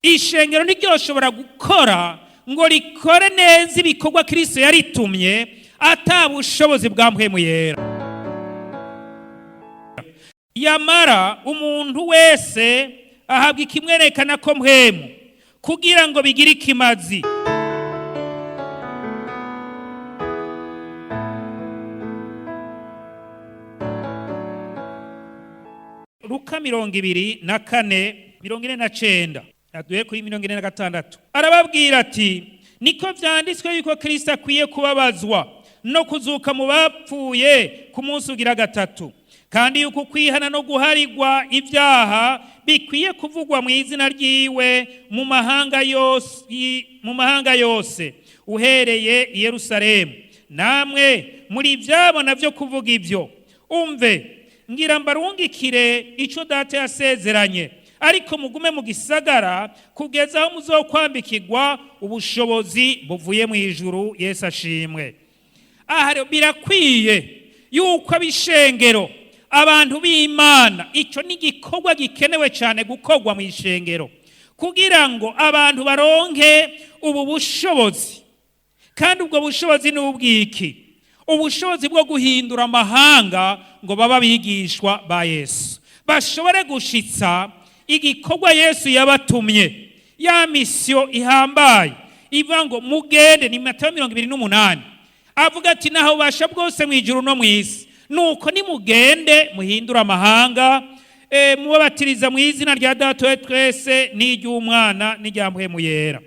Ishengero ntiryoshobora gukora ngo rikore neza ibikorwa Kristo yaritumye ata bushobozi bwa Mpwemu Yera. Yamara umuntu wese ahabwa ikimwerekana ko Mpwemu kugira ngo bigire ikimazi. Luka 24, 49, aduhe kuri 46. Arababwira ati: "Niko vyanditswe yuko Kristo akwiye kubabazwa no kuzuka mu bapfuye ku munsi ugira gatatu, kandi yuko kwihana no guharigwa ibyaha bikwiye kuvugwa mu izina ryiwe mu mahanga yose uhereye i Yerusalemu. Namwe muri ivyabona vyo kuvuga ibyo. Umve, ngira mbarungikire ico Data yasezeranye, ariko mugume mu gisagara kugeza aho muzokwambikirwa ubushobozi buvuye mu ijuru." Yesu ashimwe. Aha rero birakwiye yuko ab'ishengero, abantu b'Imana, ico ni igikorwa gikenewe cyane gukorwa mu ishengero kugira ngo abantu baronke ubu bushobozi. Kandi ubwo bushobozi ni ubwiki? Ubushobozi bwo guhindura amahanga ngo babe abigishwa ba Yesu, bashobore gushitsa igikorwa Yesu yabatumye, ya misiyo ihambaye ivuga ngo mugende. Ni Matayo 28, avuga ati: "Naho ububasha bwose mu ijuru no mu isi, nuko nimugende muhindure amahanga, mubabatiriza mu izina rya Data wa twese n'iry'Umwana n'irya Mpwemu Yera."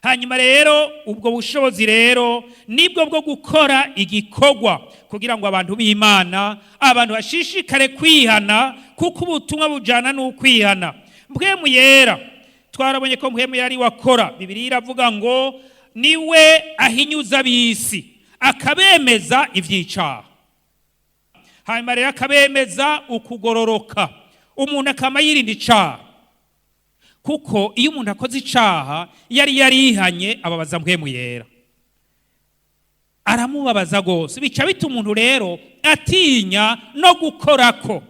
Hanyuma rero ubwo bushobozi rero nibwo bwo gukora igikorwa kugira ngo abantu b'Imana, abantu bashishikare kwihana, kuko ubutumwa bujana n'ukwihana. Mpwemu Yera, twarabonye ko Mpwemu yari wakora. Bibiliya iravuga ngo niwe ahinyuza ab'isi, akabemeza ivy'icaha, hanyuma rero akabemeza ukugororoka. Umuntu akama yirinda icaha, kuko iyo umuntu akoze icaha yari yarihanye, ababaza Mpwemu Yera, aramubabaza rwose. Bica bituma umuntu rero atinya no gukorako,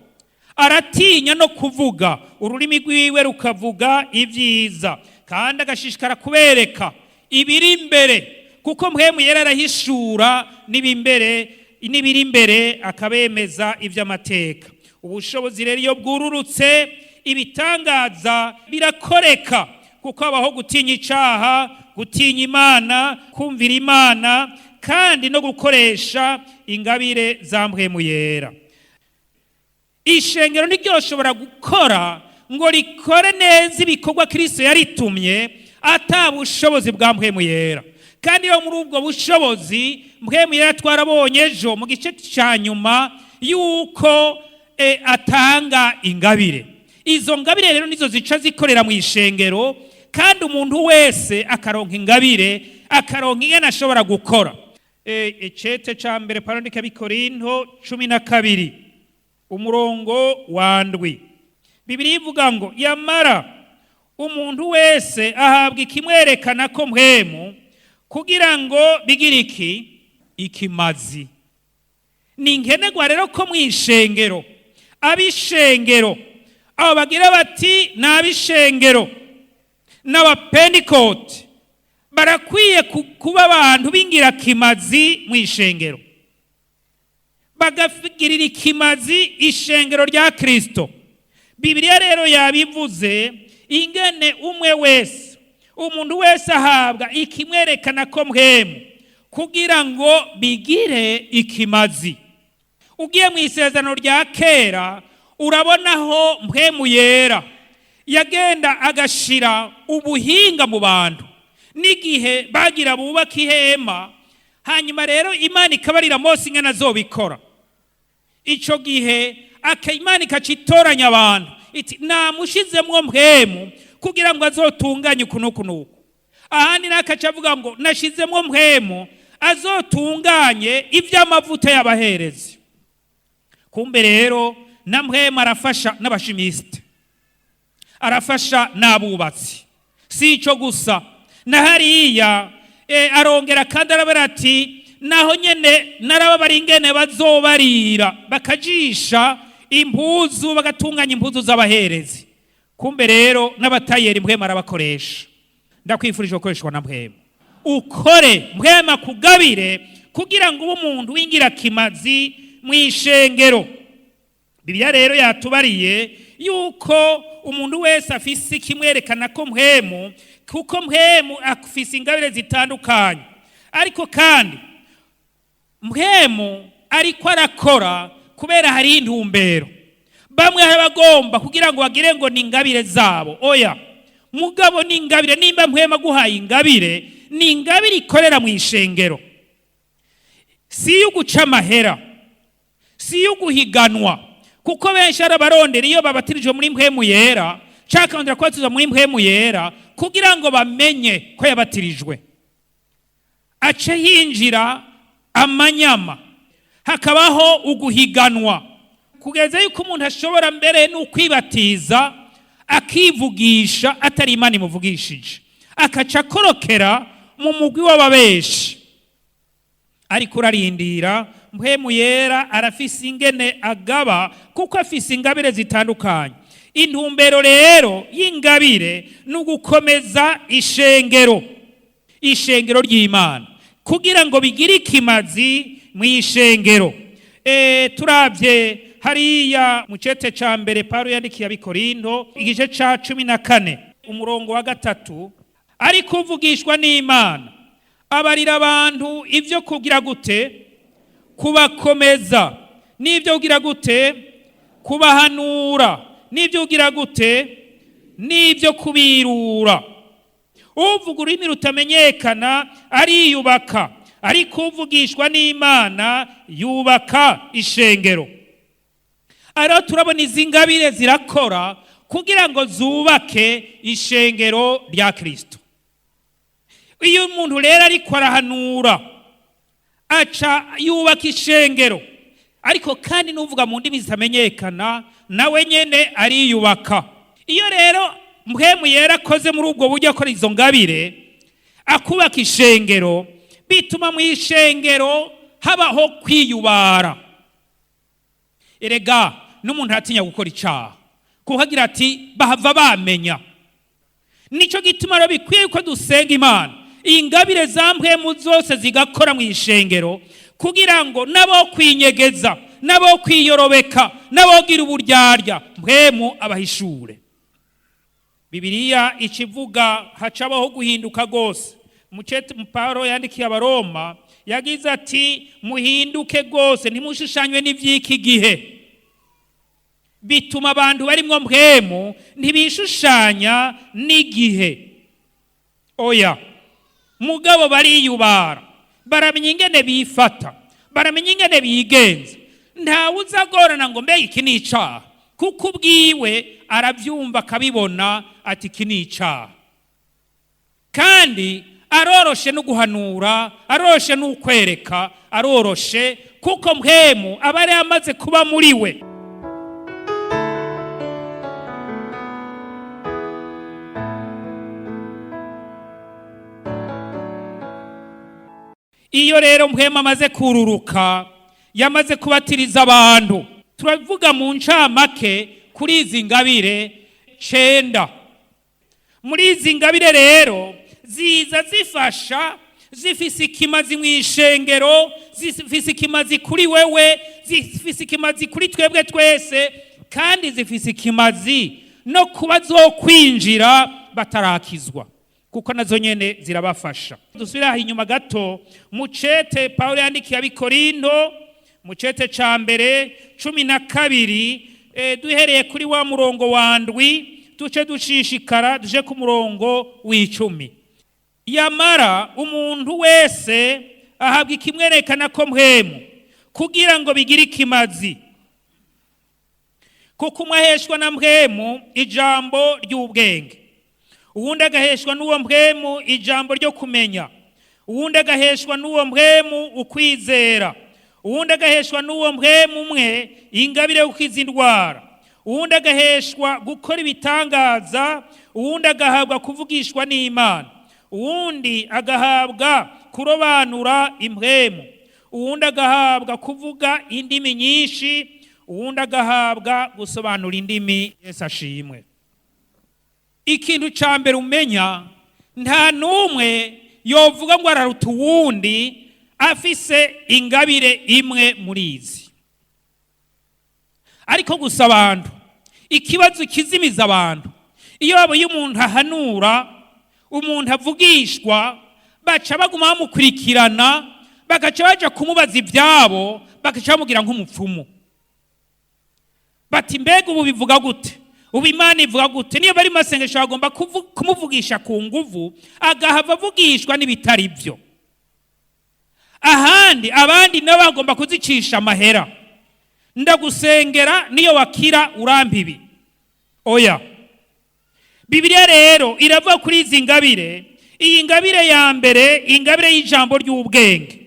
aratinya no kuvuga, ururimi rwiwe rukavuga ibyiza, kandi agashishikara kubereka ibiri imbere, kuko Mpwemu Yera arahishura n'ibiri imbere, akabemeza iby'amateka. Ubushobozi rero iyo bwururutse, ibitangaza birakoreka, kuko habaho gutinya icaha, gutinya Imana, kumvira Imana, kandi no gukoresha ingabire za Mpwemu Yera. Ishengero ntiryoshobora gukora ngo rikore neza ibikorwa Kristo yaritumye ata bushobozi bwa Mpwemu Yera. Kandi iyo muri ubwo bushobozi Mpwemu Yera, twarabonye ejo mu gice cya nyuma yuko atanga ingabire. Izo ngabire rero nizo zica zikorera mu ishengero, kandi umuntu wese akaronka ingabire, akaronka ingene ashobora gukora. Icete ca mbere Pawulo yandika ab'Ikorinto, 12, umurongo wa 7, Bibiliya ivuga ngo: "Yamara umuntu wese ahabwa ikimwerekana ko Mpwemu kugira ngo bigire iki? Ikimazi." Ni nkenerwa rero ko mu ishengero, ab'ishengero abo bagira bati ni ab'ishengero n'abapentikoti, barakwiye kuba abantu b'ingirakimazi mu ishengero, bagagirira ikimazi ishengero rya Kristo. Bibiliya rero yabivuze ingene umwe wese, umuntu wese ahabwa ikimwerekana ko Mpwemu kugira ngo bigire ikimazi. Ugiye mu Isezerano rya Kera, urabonaho Mpwemu Yera yagenda agashira ubuhinga mu bantu n'igihe bagira bubaka ihema. Hanyuma rero Imana ikabarira Mose ingene azobikora. Ico gihe Imana ikaca itoranya abantu, iti: "Namushizemwo Mpwemu kugira ngo azotunganye uku n'uku n'uku." Ahandi nakaca avuga ngo: "Nashizemwo Mpwemu azotunganye ivy'amavuta y'abaherezi." Kumbe rero na Mpwemu arafasha n'abashimisite, arafasha n'abubatsi. Si ico gusa, na hariya arongera kandi arabara ati: "Naho nyene narababara ingene bazobarira, bakajisha impuzu, bagatunganya impuzu z'abaherezi." Kumbe rero n'abatayeri Mpwemu arabakoresha. Ndakwifurije gukoreshwa na Mpwemu, ukore Mpwemu akugabire kugira ngo ube umuntu w'ingirakimazi mu ishengero. Bibiliya rero yatubariye yuko umuntu wese afise ikimwerekana ko Mpwemu, kuko Mpwemu afise ingabire zitandukanye. Ariko kandi Mpwemu ariko arakora kubera hari intumbero. Bamwe hari abagomba kugira ngo bagire ngo ni ingabire zabo. Oya, mugabo ni ingabire. Nimba Mpwemu aguhaye ingabire, ni ingabire ikorera mu ishengero, si iyo guca amahera, si iyo guhiganwa, kuko benshi ari abarondera iyo babatirijwe muri Mpwemu Yera cyangwa kubatizwa muri Mpwemu Yera kugira ngo bamenye ko yabatirijwe, ace yinjira amanyama, hakabaho uguhiganwa kugeza yuko umuntu ashobora mbere n'ukwibatiza akivugisha atari Imana imuvugishije, akaca akorokera mu mugwi w'ababeshi. Ariko urarindira, Mpwemu Yera arafise ingene agaba, kuko afise ingabire zitandukanye. Intumbero rero y'ingabire ni ugukomeza ishengero, ishengero ry'Imana, kugira ngo bigire ikimazi mu ishengero. Turabye hariya mu cete ca mbere Paulo yandikiye Abikorinto, igice ca 14, umurongo wa 3, ariko uvugishwa n'Imana abarira abantu ibyo kugira gute? Kubakomeza, n'ibyo kugira gute? Kubahanura, n'ibyo kugira gute? N'ibyo kubirura. Uvuga ururimi rutamenyekana ariyubaka, ariko uvugishwa n'Imana yubaka ishengero. Ariho turabona izi ngabire zirakora kugira ngo zubake ishengero rya Kristo. Iyo umuntu rero ariko arahanura, aca yubaka ishengero, ariko kandi n'uvuga mu ndimi zitamenyekana nawe nyene ariyubaka. Iyo rero Mpwemu Yera akoze muri ubwo buryo, akora izo ngabire akubaka ishengero, bituma mu ishengero habaho kwiyubara. Erega n'umuntu aratinya gukora icaha kuko agira ati bahava bamenya. Nico gituma rero bikwiye ko dusenga Imana, ingabire za Mpwemu zose zigakora mu ishengero, kugira ngo nabo kwinyegeza, nabo kwiyorobeka, n'abogira uburyarya, Mpwemu abahishure. Bibiliya ikivuga hacabaho guhinduka rwose. Mucete Paulo yandikiye Abaroma yagize ati muhinduke rwose, ntimushushanywe n'ivy'iki gihe. Bituma abantu barimwo Mpwemu ntibishushanya n'igihe, oya, mugabo bariyubara, baramenya ingene bifata, baramenya ingene bigenza. Ntawe uza agorana ngo mbega iki ni icaha, kuko ubwiwe arabyumva akabibona ati iki ni icaha. Kandi aroroshe no guhanura, aroroshe n'ukwereka, aroroshe kuko Mpwemu aba yari amaze kuba muri we. Iyo rero Mpwemu amaze kururuka, yamaze kubatiriza abantu, turavuga mu ncamake kuri izi ngabire 9. Muri izi ngabire rero ziza zifasha, zifise ikimazi mu ishengero, zifise ikimazi kuri wewe, zifise ikimazi kuri twebwe twese, kandi zifise ikimazi no kuba zokwinjira batarakizwa, kuko nazo nyene zirabafasha. Dusubire aho inyuma gato mu cete Paulo yandikiye Abikorinto, mu cete ca mbere 12, duhereye kuri wa murongo wa 7, duce dushishikara duje ku murongo w'10. Yamara umuntu wese ahabwa ikimwerekana ko Mpwemu kugira ngo bigire ikimazi, kuko umwe aheshwa na Mpwemu ijambo ry'ubwenge, uwundi agaheshwa n'uwo Mpwemu ijambo ryo kumenya, uwundi agaheshwa n'uwo Mpwemu ukwizera, uwundi agaheshwa n'uwo Mpwemu umwe ingabire yo gukiza indwara, uwundi agaheshwa gukora ibitangaza, uwundi agahabwa kuvugishwa n'Imana, uwundi agahabwa kurobanura impwemu, uwundi agahabwa kuvuga indimi nyinshi, uwundi agahabwa gusobanura indimi. Yesu ashimwe. Ikintu cya mbere umenya, nta n'umwe yovuga ngo araruta uwundi afise ingabire imwe muri izi. Ariko gusa abantu, ikibazo kizimiza abantu, iyo babaye umuntu ahanura, umuntu avugishwa, baca baguma bamukurikirana, bagaca baja kumubaza ibyabo, bagaca bamubwira nk'umupfumu, bati: "Mbega ubu bivuga gute? Ubu Imana ivuga gute?" Niyo bari mu masengesho, bagomba kumuvugisha ku nguvu, agahava avugishwa n'ibitari byo. Ahandi abandi nabo bagomba kuzicisha amahera: "Ndagusengera, niyo wakira urampa ibi." Oya. Bibiliya rero iravuga kuri izi ngabire. Iyi ngabire ya mbere, ingabire y'ijambo ry'ubwenge,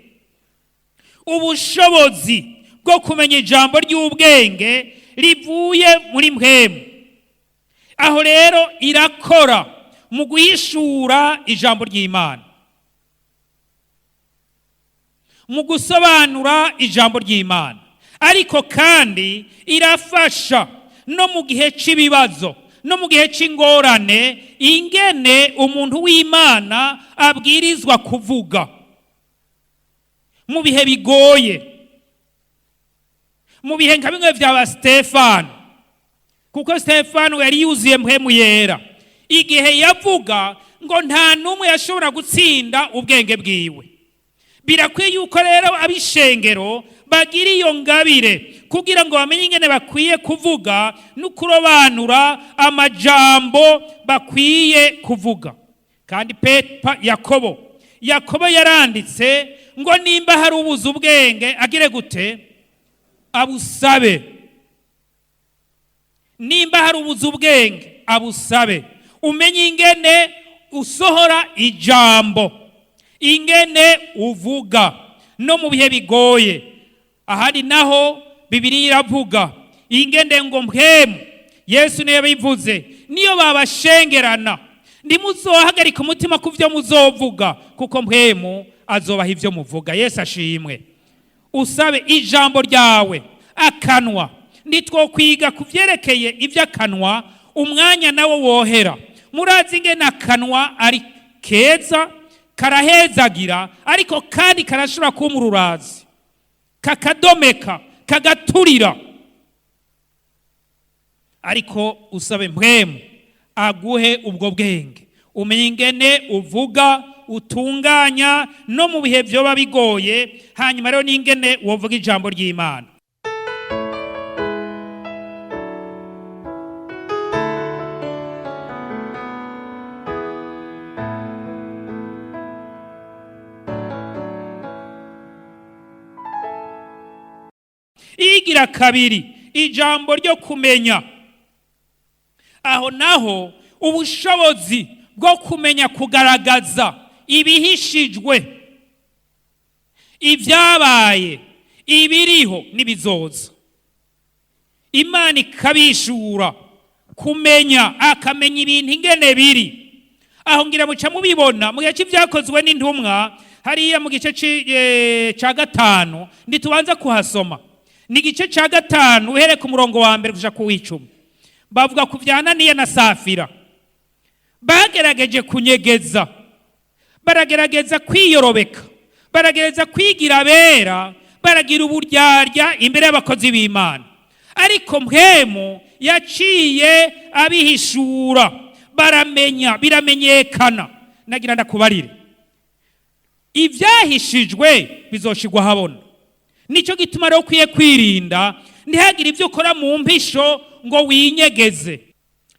ubushobozi bwo kumenya ijambo ry'ubwenge rivuye muri mpwemu. Aho rero irakora mu guhishura ijambo ry'Imana, mu gusobanura ijambo ry'Imana, ariko kandi irafasha no mu gihe cy'ibibazo, no mu gihe cy'ingorane, ingene umuntu w'Imana abwirizwa kuvuga mu bihe bigoye, mu bihe nka bimwe bya Stefano, kuko Stefano yari yuzuye mpwemu yera. Igihe yavuga, ngo nta n'umwe yashobora gutsinda ubwenge bwiwe. Birakwiye yuko rero ab'ishengero bagira iyo ngabire kugira ngo bamenye ingene bakwiye kuvuga no kurobanura amajambo bakwiye kuvuga. Kandi pepa Yakobo yaranditse ngo nimba hari ubuze ubwenge, agire gute? Abusabe. Nimba hari ubuze ubwenge, abusabe. Umenye ingene usohora ijambo, ingene uvuga no mu bihe bigoye. Ahandi naho Bibiliya iravuga ingene ngo mpwemu Yesu niyo yabivuze: niyo babashengerana, ntimuzohagarika umutima ku byo muzovuga, kuko mpwemu azobaha ibyo muvuga. Yesu ashimwe. Usabe ijambo ryawe, akanwa. Ntitwokwiga ku byerekeye iby'akanwa, umwanya nawo wohera. Murazi ingene akanwa ari keza, karahezagira, ariko kandi karashobora kuba umururazi, kakadomeka, kagaturira. Ariko usabe mpwemu aguhe ubwo bwenge, umenye ingene uvuga, utunganya no mu bihe byoba bigoye. Hanyuma rero n'ingene wovuga ijambo ry'Imana. Igira kabiri, ijambo ryo kumenya. Aho naho ubushobozi bwo kumenya kugaragaza ibihishijwe, ibyabaye, ibiriho n'ibizoza, Imana ikabishura. Kumenya, akamenya ibintu ingene biri. Aho ngira muca mubibona mu gihe cy'Ibyakozwe n'Intumwa, hariya mu gice cya 5. Ntitubanza kuhasoma, ni igice cya 5, uhereye ku murongo wa 1 kuja ku w'10. Bavuga ku bya Ananiya na Safira. Bagerageje kunyegeza, baragerageza kwiyorobeka, baragerageza kwigira abera, baragira uburyarya imbere y'abakozi b'Imana, ariko mpwemu yaciye abihishura, baramenya, biramenyekana. Nagira ndakubarire, ibyahishijwe bizoshigwa habona. Nicyo gituma rero ukwiye kwirinda, ntihagire ibyo ukora mu mpisho ngo winyegeze.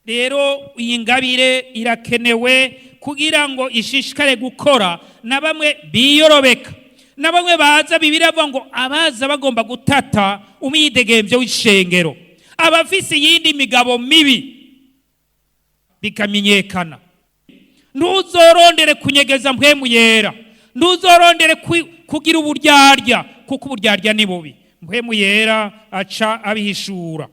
Rero iyi ngabire irakenewe kugira ngo ishishikare gukora. Na bamwe biyorobeka, na bamwe baza, Bibiliya avuga ngo abaza bagomba gutata umwidegembyo w'ishengero, abafise iyindi migabo mibi, bikamenyekana. Ntuzorondere kunyegeza mpwemu yera, ntuzorondere kugira uburyarya, kuko uburyarya ni bubi. Mpwemu yera aca abihishura.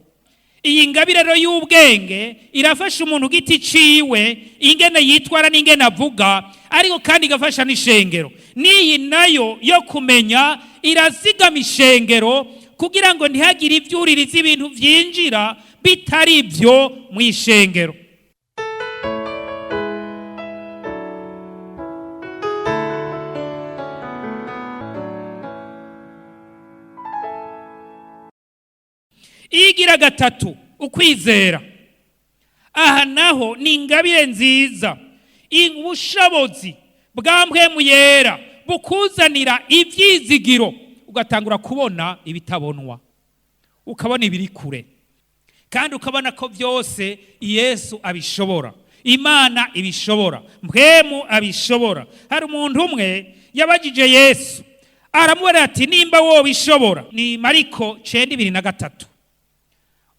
Iyi ngabire rero y'ubwenge irafasha umuntu giti ciwe, ingene yitwara n'ingene avuga, ariko kandi igafasha n'ishengero. N'iyi nayo yo kumenya irazigama ishengero kugira ngo ntihagire ivyuririzi, ibintu vyinjira bitari byo mu ishengero. Ubugira gatatu, ukwizera. Aha naho ni ingabire nziza, ubushobozi bwa Mpwemu Yera bukuzanira ibyizigiro, ugatangura kubona ibitabonwa, ukabona ibiri kure, kandi ukabona ko byose Yesu abishobora, Imana ibishobora, Mpwemu abishobora. Hari umuntu umwe yabajije Yesu, aramubwira ati: "Nimba wobishobora." Ni Mariko 9:23.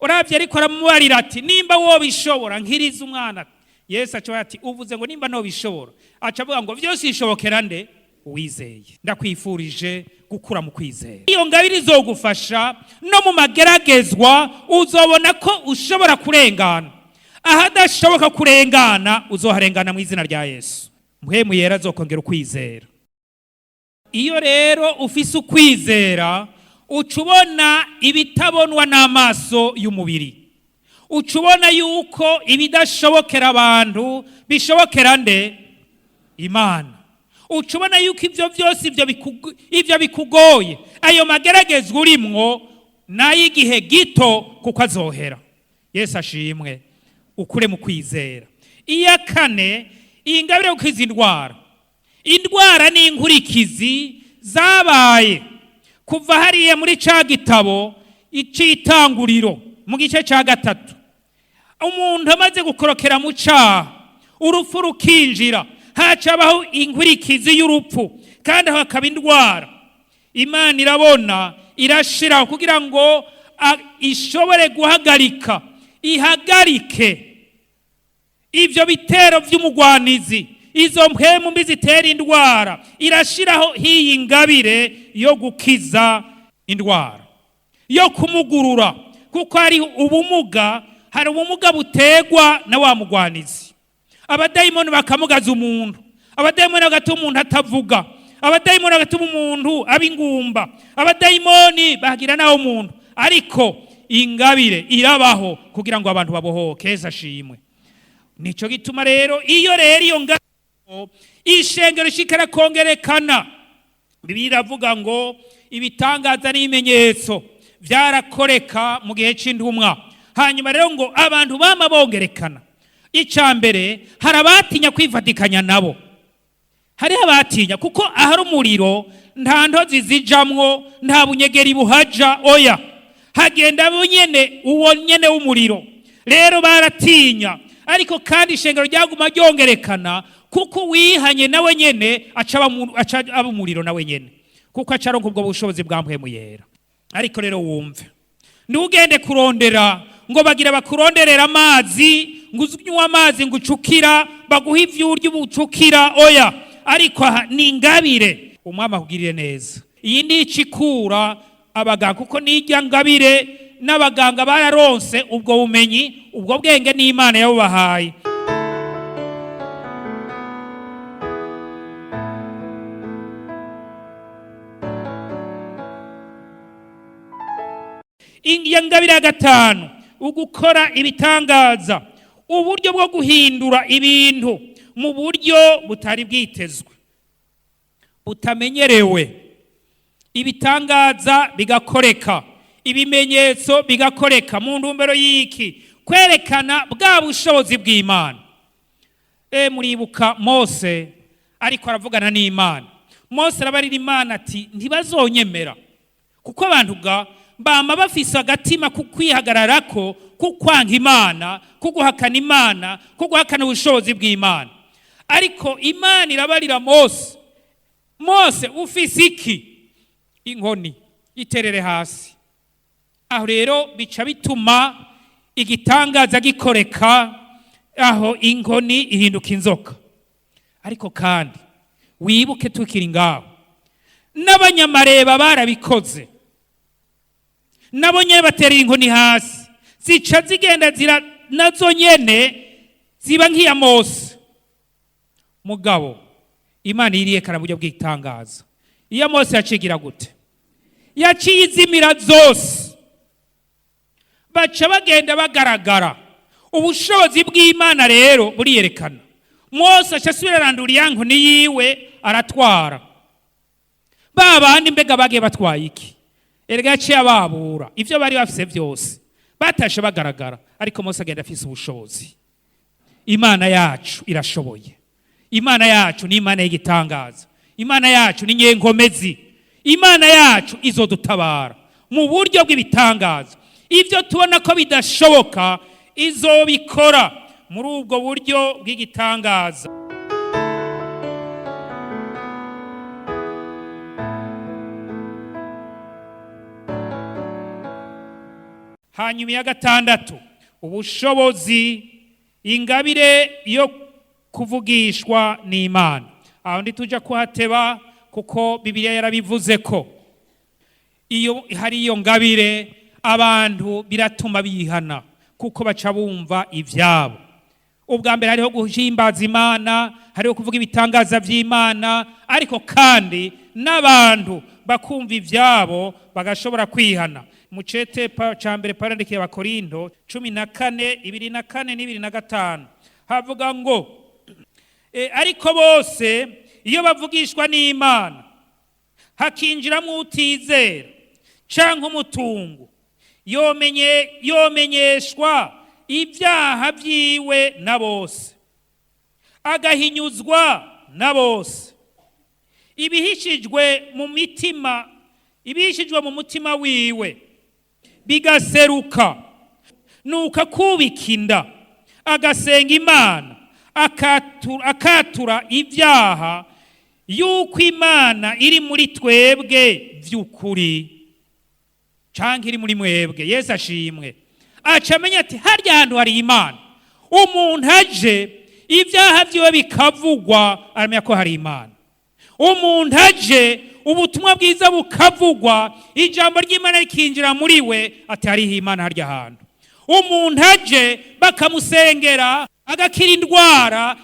Urabye, ariko aramubarira ati: "Nimba wobishobora, nkiriza umwana." Yesu aca ati: "Uvuze ngo nimba nobishobora." Aca avuga ngo: "Byose bishobokera nde? Uwizeye." Ndakwifurije gukura mu kwizera. Iyo ngabire izogufasha no mu mageragezwa, uzobona ko ushobora kurengana ahadashoboka kurengana, uzoharengana mu izina rya Yesu. Mpwemu Yera azokongera ukwizera. Iyo rero ufise ukwizera, uca ubona ibitabonwa n'amaso y'umubiri, uca ubona yuko ibidashobokera abantu bishobokera nde? Imana. Uca ubona yuko ibyo byose, ibyo bikugoye, ayo mageragezwa urimwo, n'ay'igihe gito, kuko azohera. Yesu ashimwe. Ukure mu kwizera. Iya kane, iyi ngabire yo gukiza indwara. Indwara ni inkurikizi zabaye kuva hariya muri ca gitabo c'Itanguriro, mu gice ca 3, umuntu amaze gukorokera mu caha, urupfu rukinjira, hacabaho inkurikizi y'urupfu, kandi aho hakaba indwara. Imana irabona, irashiraho kugira ngo ishobore guhagarika, ihagarike ivyo bitero vy'umugwanizi, izo mpwemu mbi zitera indwara. Irashiraho hiyi ngabire yo gukiza indwara, yo kumugurura, kuko hari ubumuga, hari ubumuga butegwa na wa mugwanizi. Abadayimoni bakamugaza umuntu, abadayimoni bagatuma umuntu atavuga, abadayimoni bagatuma umuntu aba ingumba, abadayimoni bagira naho umuntu. Ariko ingabire irabaho kugira ngo abantu babohoke. Yesu ashimwe. Nico gituma rero, iyo rero iyo ngabire, ishengero ishikara kongerekana. Bibiliya iravuga ngo ibitangaza n'ibimenyetso byarakoreka mu gihe c'intumwa. Hanyuma rero ngo abantu bama bongerekana. Icya mbere, hari abatinya kwifatikanya nabo, hariho abatinya, kuko ahari umuriro nta ntozi zijamwo, nta bunyegeri buhaja, oya, hagenda nyene uwo nyene w'umuriro. Rero baratinya. Ariko kandi ishengero ryaguma ryongerekana, kuko uwihanye nawe nyene aca aba umuriro nawe nyene, kuko aca aronka ubwo bushobozi bwa Mpwemu Yera. Ariko rero wumve, ntugende kurondera ngo bagira bakuronderera amazi, ngo unywe amazi ngo ucukira, baguhe ivyo urya ubucukira, oya. Ariko aha ni ingabire. Umwami akugirire neza. Iyi ni ikura abaganga, kuko nijya ngabire n'abaganga bararonse ubwo bumenyi, ubwo bwenge n'Imana yabubahaye. Iya ngabire ya gatanu, ugukora ibitangaza, uburyo bwo guhindura ibintu mu buryo butari bwitezwe, butamenyerewe, ibitangaza bigakoreka, ibimenyetso bigakoreka, mu ntumbero y'iki? Kwerekana bwa bushobozi bw'Imana. Muribuka Mose ariko aravugana n'Imana. Mose arabarira Imana ati: "Ntibazonyemera, kuko abantu ga bama bafise agatima ku kwihagararako, ku kwanka Imana, ku guhakana Imana, ku guhakana ubushobozi bw'Imana." Ariko Imana irabarira Mose: "Mose, ufise iki?" "Inkoni." "Iterere hasi." Aho rero bica bituma igitangaza gikoreka, aho inkoni ihinduka inzoka. Ariko kandi wibuke, tukiri ngaho, n'abanyamareba barabikoze, nabo nyene batera inkoni hasi, zica zigenda zira, nazo nyene ziba nk'iya Mose. Mugabo Imana iriyerekana mu buryo bw'igitangaza. Iyo Mose yacigira gute? Yaciye izimira zose, baca bagenda bagaragara. Ubushobozi bw'Imana rero buriyerekana. Mose aca asubira arandura iya nkoni yiwe, aratwara ba bandi. Mbega bagiye batwaye iki? Erega yaciye ababura ivyo bari bafise byose. Batashe bagaragara, ariko Mose agenda afise ubushobozi. Imana yacu irashoboye. Imana yacu ni Imana y'igitangaza. Imana yacu ni nyenkomezi. Imana yacu izodutabara mu buryo bw'ibitangaza. Ibyo tubona ko bidashoboka, izobikora muri ubwo buryo bw'igitangaza. Hanyuma ya gatandatu, ubushobozi, ingabire yo kuvugishwa n'Imana. Aho ntituja kuhateba, kuko Bibiliya yarabivuze ko iyo hari iyo ngabire, abantu biratuma bihana, kuko baca bumva ivyabo. Ubwa mbere hariho guhimbaza Imana, hariho kuvuga ibitangaza vy'Imana, ariko kandi n'abantu bakumva ivyabo bagashobora kwihana. Mu cete ca mbere Pawulo yandikiye Abakorinto 14, 24 n'25, havuga ngo ariko bose iyo bavugishwa n'Imana, hakinjiramwo utizera canke umutungo, yomenyeshwa ibyaha vyiwe na bose, agahinyuzwa na bose. Ibihishijwe mu mitima, ibihishijwe mu mutima wiwe bigaseruka, nuko akubika inda agasenga Imana, akatura ibyaha, yuko Imana iri muri twebwe vy'ukuri, canke iri muri mwebwe. Yesu ashimwe. Aca amenya ati harya hantu hari Imana. Umuntu aje ibyaha vyiwe bikavugwa, aramenya ko hari Imana. Umuntu aje ubutumwa bwiza bukavugwa, ijambo ry'Imana rikinjira muri we, ati hariho Imana harya hantu. Umuntu aje bakamusengera agakira indwara,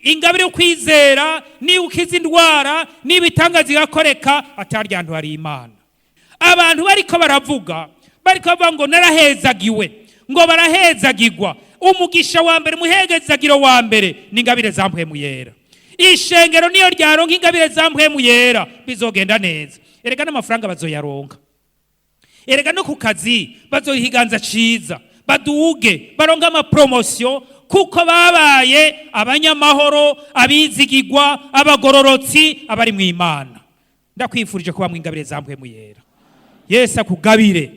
ingabire yo kwizera niba ukiza indwara, niba itangaza igakoreka, ati harya hantu hari Imana. Abantu bariko baravuga, bariko bavuga ngo narahezagiwe, ngo barahezagirwa. Umugisha wa mbere, umuhezagiro wa mbere ni ingabire za Mpwemu Yera. Ishengero niyo ryaronka ingabire za Mpwemu Yera, bizogenda neza. Erega n'amafaranga bazoyaronka, erega no ku kazi bazoha ikiganza ciza, baduge baronka amapromosiyo, kuko babaye abanyamahoro, abizigigwa, abagororotsi, abari mu Imana. Ndakwifurije kuba mu ingabire za Mpwemu Yera. Yesu akugabire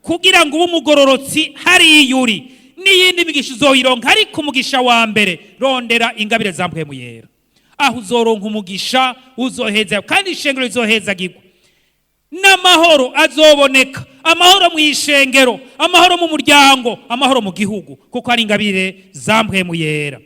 kugira ngo ube umugororotsi hariya uri, n'iyindi migisha uzoyironka, ariko umugisha wa mbere, rondera ingabire za Mpwemu Yera. Aho uzoronka umugisha, uzoheza, kandi ishengero rizohezagirwa n'amahoro azoboneka, amahoro mu ishengero, amahoro mu muryango, amahoro mu gihugu, kuko ari ingabire za Mpwemu Yera.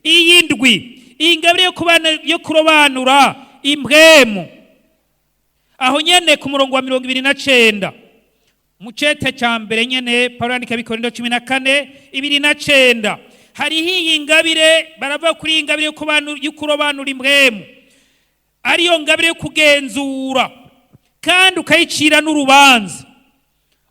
Iyindwi, ingabire yo kurobanura impwemu. Aho nyene ku murongo wa 29, mu cete ca mbere nyene Pawulo yandika Abikorinto 14, 29, hariho iyi ngabire. Barava kuri iyi ngabire yo kurobanura impwemu, ariyo ngabire yo kugenzura kandi ukayicira n'urubanza.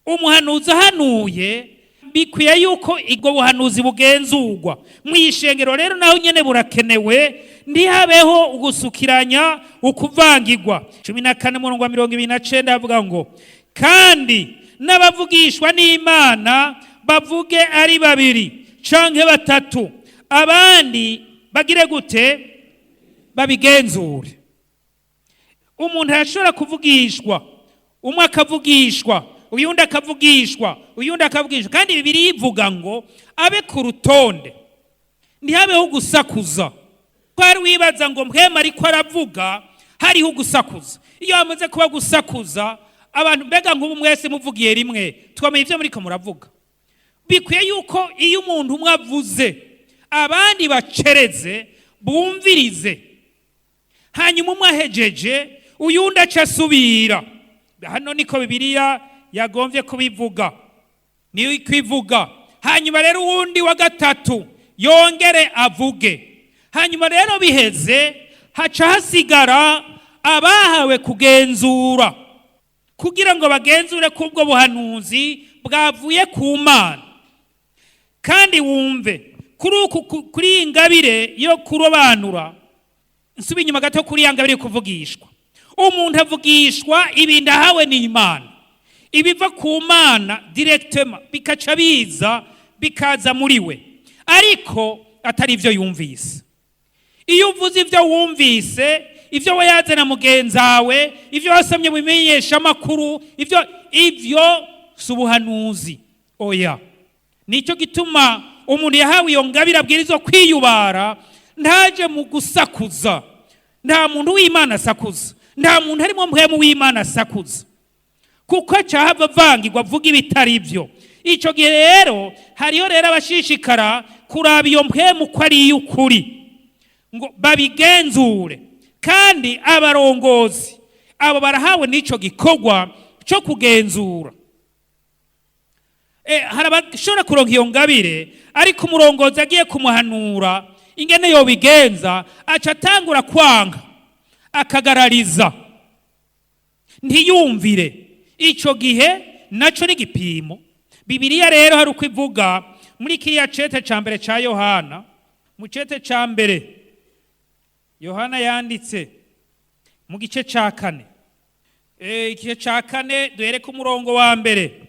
Umuhanuzi ahanuye, bikwiye yuko ubwo buhanuzi bugenzurwa mu ishengero. Rero naho nyene burakenewe, ntihabeho ugusukiranya, ukuvangirwa. 14 murongo wa 29 avuga ngo kandi n'abavugishwa n'Imana bavuge ari babiri canke batatu, abandi bagire gute? Babigenzure. Umuntu arashobora kuvugishwa, umwe akavugishwa, uyundi akavugishwa, uyundi akavugishwa, kandi Bibiliya ivuga ngo abe ku rutonde, ntihabeho gusakuza. Ko hari wibaza ngo Mpwemu ariko aravuga, hariho ugusakuza. Iyo hamaze kuba gusakuza abantu, mbega nk'ubu mwese muvugiye rimwe, twamenya ivyo muriko muravuga? Bikwiye yuko iyo umuntu umwe avuze, abandi bacereze bumvirize, hanyuma umwe ahejeje, uyundi aca asubira. Hano niko Bibiliya yagombye kubivuga, niko ivuga. Hanyuma rero uwundi wa gatatu yongere avuge. Hanyuma rero biheze, haca hasigara abahawe kugenzura, kugira ngo bagenzure ko ubwo buhanuzi Bwavuye ku Mana. Kandi wumve kuri uku, kuri iyi ngabire yo kurobanura, nsubi inyuma gato kuri ya ngabire yo kuvugishwa. Umuntu avugishwa ibintu ahawe n'Imana, ibiva ku Mana directement, bikaca biza, bikaza muri we, ariko atari ibyo yumvise. Iyo uvuze ibyo wumvise, ibyo wayazana mugenzawe, ibyo wasomye mu bimenyeshamakuru, ibyo si ubuhanuzi, oya. Nicyo gituma umuntu yahawe iyo ngabire abwirizwa kwiyubara, ntaje mu gusakuza. Nta muntu w'Imana asakuza, nta muntu arimo mpwemu w'Imana asakuza, kuko acahava avangirwa, avuga ibitari byo. Icyo gihe rero hariho rero abashishikara kuraba iyo mpwemu ko ari iy'ukuri, ngo babigenzure. Kandi abarongozi abo barahawe n'icyo gikorwa cyo kugenzura. Hari abashobora kuronka iyo ngabire, ariko umurongozi agiye kumuhanura ingene yobigenza, aca atangura kwanga, akagarariza, ntiyumvire. Icyo gihe nacyo ni igipimo. Bibiliya rero hari uko ivuga muri kiriya cete ca mbere ca Yohana, mu cete ca mbere Yohana yanditse, mu gice ca kane. Igice ca kane, duhere ku murongo wa mbere,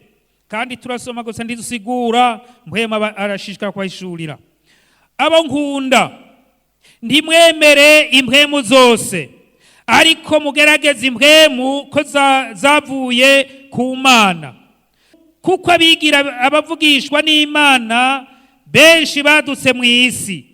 kandi turasoma gusa, ntidusigura. Mpwema arashishikara kubahishurira. Abo nkunda, ntimwemere impwemu zose, ariko mugerageze impwemu ko zavuye ku Mana, kuko abigira abavugishwa n'Imana benshi badutse mu isi.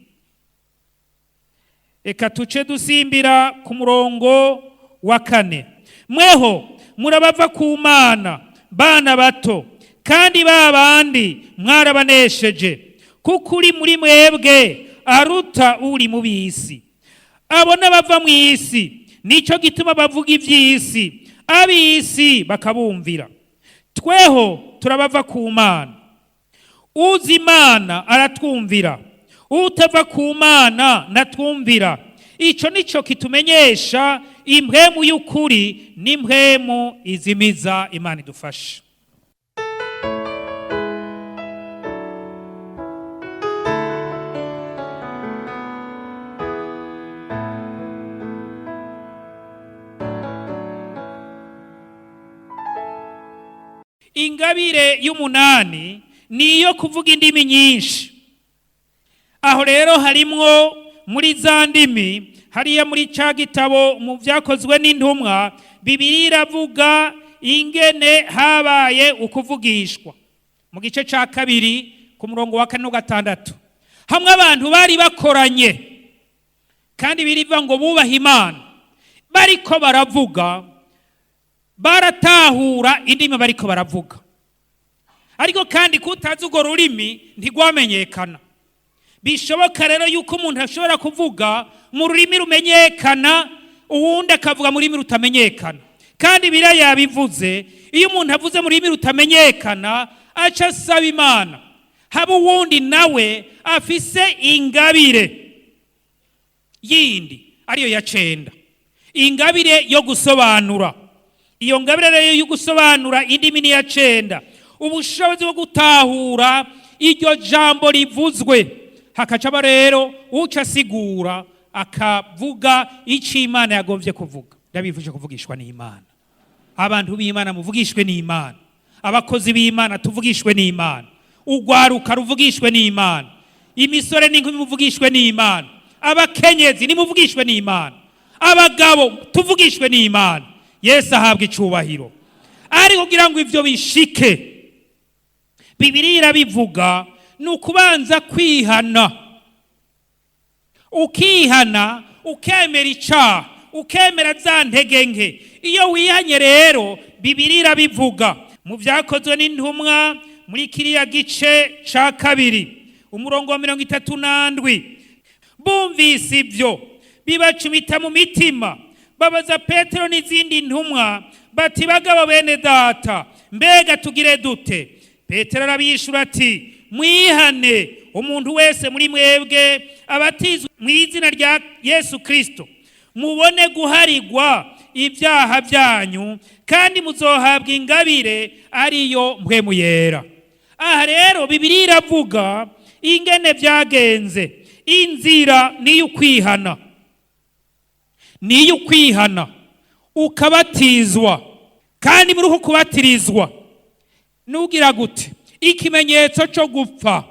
Reka tuce dusimbira ku murongo wa kane. Mweho murabava ku Mana, bana bato, kandi ba bandi mwarabanesheje, kuko uri muri mwebwe aruta uri mu b'isi. Abo n'abava mu isi, nicyo gituma bavuga iby'isi, ab'isi bakabumvira. Tweho turabava ku Mana. Uzi Imana aratwumvira, utava ku Mana natwumvira. Icyo nicyo kitumenyesha impwemu y'ukuri n'impwemu izimiza. Imana idufashe. Ingabire y'umunani ni iyo kuvuga indimi nyinshi. Aho rero harimwo muri za ndimi, hariya muri cya gitabo mu Byakozwe n'Intumwa, Bibiliya iravuga ingene habaye ukuvugishwa mu gice cya kabiri, ku murongo wa kane gatandatu. Hamwe abantu bari bakoranye, kandi biriva ngo bubahe Imana, bariko baravuga, baratahura indimi bariko baravuga, ariko kandi kutazi urwo rurimi ntigwamenyekana. Bishoboka rero yuko umuntu ashobora kuvuga mu rurimi rumenyekana, uwundi akavuga mu rurimi rutamenyekana. Kandi biriya yabivuze, iyo umuntu avuze mu rurimi rutamenyekana, aca asaba Imana, haba uwundi nawe afise ingabire yindi, ariyo ya cenda, ingabire yo gusobanura. Iyo ngabire rero yo gusobanura indimi ni iya cenda, ubushobozi bwo gutahura iryo jambo rivuzwe, hakacaba rero uca asigura, akavuga icyo Imana yagombye kuvuga. Ndabifuje kuvugishwa n'Imana. Abantu b'Imana, muvugishwe n'Imana. Abakozi b'Imana, tuvugishwe n'Imana. Ugwaruka ruvugishwe n'Imana. Imisore n'inkumi, muvugishwe n'Imana. Abakenyezi, nimuvugishwe n'Imana. Abagabo, tuvugishwe n'Imana. Yesu ahabwa icubahiro. Ariko kugira ngo ivyo bishike, Bibiliya irabivuga, ni ukubanza kwihana, ukihana, ukemera icaha, ukemera za ntege nke. Iyo wihanye rero, Bibiliya irabivuga mu Byakozwe n'Intumwa, muri kiriya gice ca kabiri, umurongo wa 37. Bumvise ibyo, bibacumita mu mitima, babaza Petero n'izindi ntumwa bati: "Bagabo bene data, mbega tugire dute?" Petero arabishura ati: "Mwihane, umuntu wese muri mwebwe abatizwe mu izina rya Yesu Kirisito, mubone guharigwa ibyaha byanyu, kandi muzohabwa ingabire ariyo Mpwemu Yera. Aha rero Bibiliya iravuga ingene byagenze. Inzira niyo ukwihana, niyo ukwihana ukabatizwa. Kandi muri uko kubatirizwa nugira gute? Ikimenyetso cyo gupfa,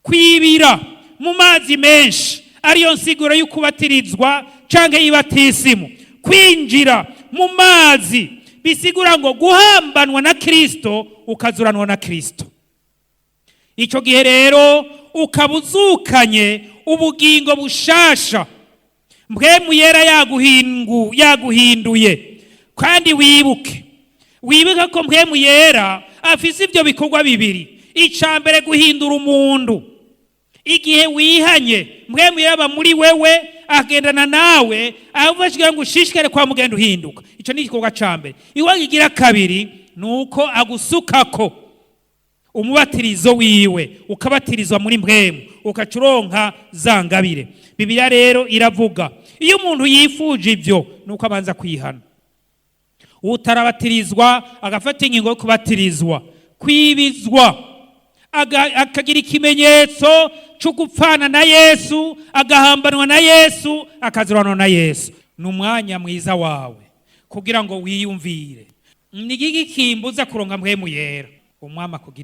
kwibira mu mazi menshi, ariyo nsiguro y'ukubatirizwa canke y'ibatisimu. Kwinjira mu mazi bisigura ngo guhambanwa na Kristo, ukazuranwa na Kristo. Icyo gihe rero ukaba uzukanye ubugingo bushasha, Mpwemu Yera yaguhinduye. Kandi wibuke ko Mpwemu Yera afise ibyo bikorwa bibiri. Icya mbere, guhindura umuntu. Igihe wihanye, Mpwemu Yera aba muri wewe, agendana nawe, afashe ngo ushishikare kwa mugenda uhinduka. Icyo ni igikorwa cya mbere. Igikorwa kigira kabiri ni uko agusukako umubatirizo wiwe, ukabatirizwa muri Mpwemu, ukaca uronka za ngabire. Bibiliya rero iravuga, iyo umuntu yifuje ibyo, ni uko abanza kwihana. Utarabatirizwa agafata ingingo yo kubatirizwa, kwibizwa, akagira ikimenyetso cyo gupfana na Yesu, agahambanwa na Yesu, akazuranwa na Yesu. Ni umwanya mwiza wawe kugira ngo wiyumvire: ni igiki kimbuza kuronka Mpwemu Yera? Umwami akugira